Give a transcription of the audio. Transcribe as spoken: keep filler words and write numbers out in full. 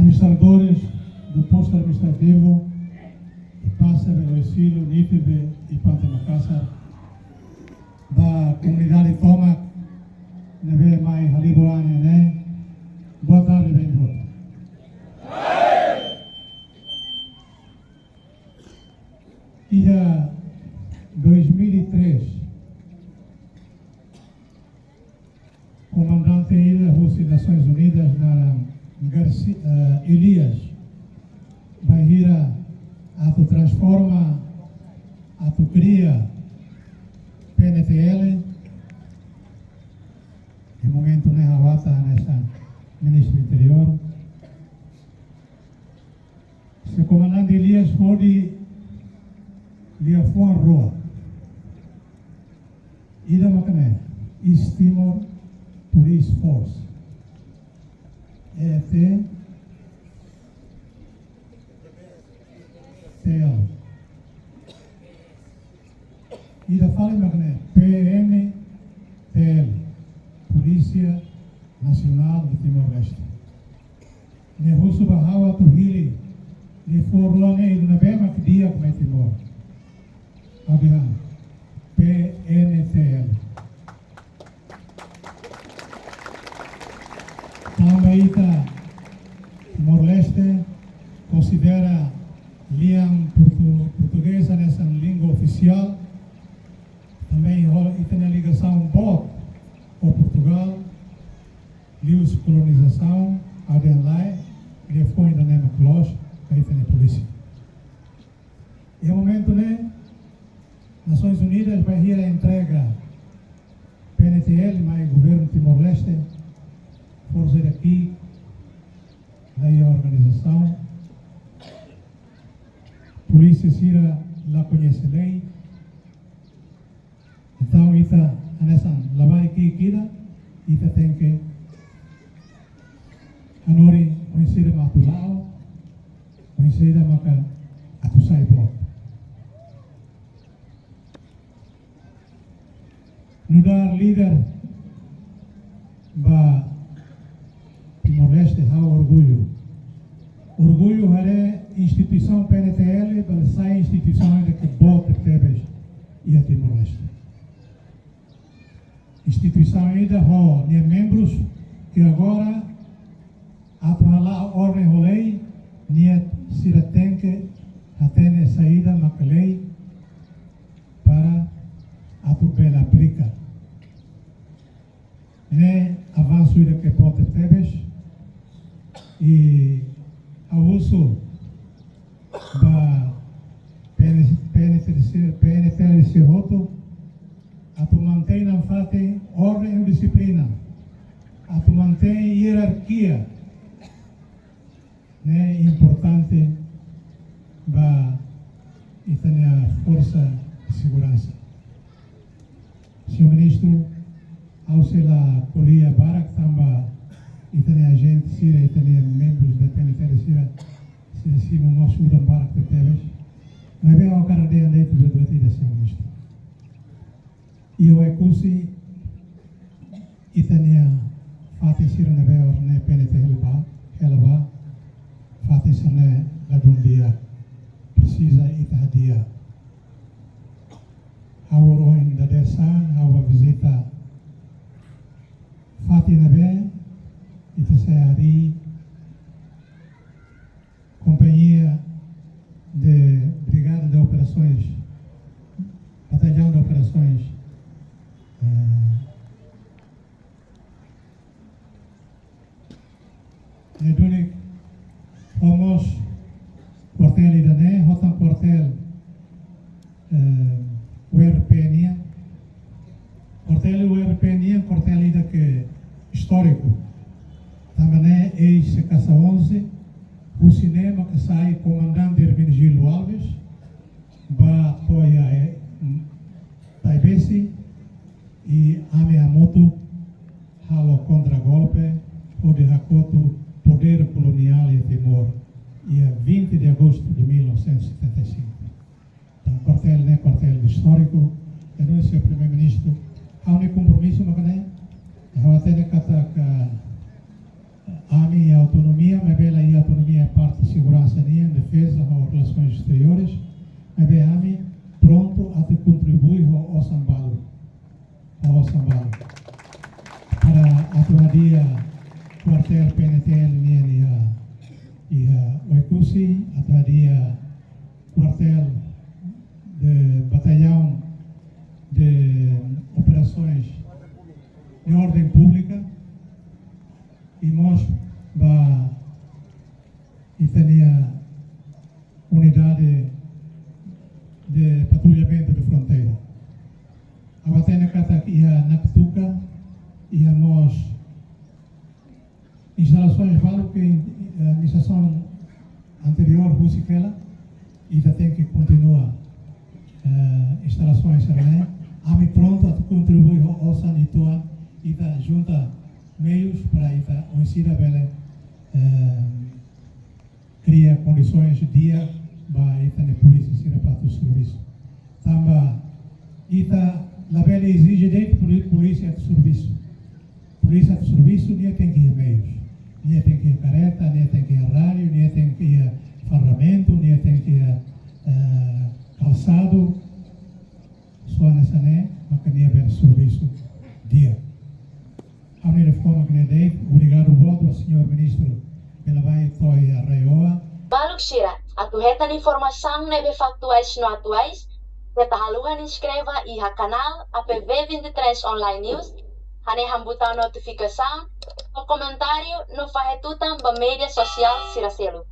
Administradores do posto administrativo, e pasa pelo estilo, Nífebe e Pante Makassar, ba komunidade tomak ne'ebé mai halibur an ne'e, boa tarde, bem-vindo. Iha dois mil e três, komandante ida husi Nasoins Unidas naran Garci-, eh, Elias, bainhira atu transforma, atu kria P N T L, iha momentu ne'e ha'u ata hanesan Ministru Interiór. Se komandante Elias hodi liafuan rua. Ida maka ne'e, East Timor Police Force, E T T L. Ida fali maka ne'e, P N T L, Polícia Nacional de Timor-Leste. Ne'e husu ba ha'u atu hili liafuan rua ne'e, ida ne'ebé mak di'ak mai Timor. Ha'u dehan, P N T L. Tanba ita Timor-Leste konsidera lian portu-, portugés hanesan língua ofisiál, tanba ho ita-nia ligasaun boot ho Portugál, liuhusi kolonizasaun, ha'u dehan lae, liafuan ida-ne'e mak loos ba ita-nia polísia. Iha momentu ne'e, Nasoins Unidas bainhira entrega P N T L mai governu Timor-Leste, forsa ida ki'ik la iha organizasaun, polísia sira la koñese lei. Entaun, ita hanesan labarik ki'ik ida, ita tenke hanorin oinsá mak atu la'o, oinsá maka atu sai boot. Nu'udar líder ba Timor-Leste, ha'u orgullu. Orgullu haree instituisaun P N T L bele sai instituisaun ida ke boot tebes iha Timor-Leste. Instituisaun ida ho nia membrus ke agora atu hala'o orden ho lei, nia sira tenke hatene saida maka lei para atu bele aplika. Ne'e avansu ida ke boot tebes, i ha'u husu ba P N, P N T L sira, P N T L sira hotu, atu mantein nafatin orden i dixiplina, atu mantein ierarkia, ne'e importante ba ita-nia forsa seguransa. Señór Ministru, ha'u sei la ko'alia barak tanba ita-nia ajente sira, ita-nia membrus da P N T L sira, sira simu mós udan barak tebes. Maibé ha'u hakarak dehan de'it buat ida, Señór Ministru. Iha Oekusi, ita-nia fatin sira ne'ebé oras ne'e P N T L hela ba, hela ba, fatin sira-ne'e ladún di'ak, presiza ita hadi'a. Ha'u ohin dadeer-saan, ha'u bá vizita fatin ne'ebé ita sei harii Companhia de Brigada de Operações, Batalhão de Operações, eh, ne'e duni, ho mós kuartél ida-ne'e, ho tan kuartél, eh, U R P nian. Kuartél U R P nian, kuartél ida ke istóriku. Tanba ne'e eis-C K S A onze, husi ne'e maka sai komandante Hermenegildo Alves, bá to'o iha, eh, Taibesi, i ami hamutuk halo kontra-golpe, hodi hakotu podér koloniál iha Timor, iha vinte de agosto de mil novecentos e setenta e cinco. Entaun, kuartél ne'e kuartél istóriku, i nu'udar señór Primeiru-Ministru, ha'u-nia kompromisu maka ne'e, ha'u hatene katak ami iha autonomia, maibé la iha autonomia Osan balu. Para atu hadi'a kuartél P N T L nian iha, iha Oekusi, atu hadi'a kuartél de Batallaun de Operasoens de Orden Públika, i mós ba ita-nia Unidade de Patrullamentu de Fronteira. Ha'u hatene katak iha Naktuka, iha mós instalasoens balu ke, eh, administrasaun anteriór husik hela, ita tenke kontinua, eh, instalasoens sira-ne'e. Ami prontu atu kontribui ho osan ituan, ita junta meius para ita oinsá bele, eh, kria kondisoens di'ak ba ita-nia polísia sira para atu servisu. Tanba ita labele ezije de'it poli-, polísia atu servisu. Polísia atu servisu, nia tenke iha meius. Nia tenke iha karreta, nia tenke iha rádiu, nia tenke iha fardamentu, nia tenke iha, eh, kalsadu. Só hanesan ne'e maka nia bele servisu di'ak. Ami reforma kene de'it, obrigadu boot ba señór ministru Belabai to'o iha RAEOA. Maluk sira, atu hetan informasaun ne'ebé faktuais no atuais, keta haluha inskreve iha kanál A P V vinte e três Online News, hanehan butaun notifikasaun, no komentáriu, no fahe tutan ba média sosiál sira seluk.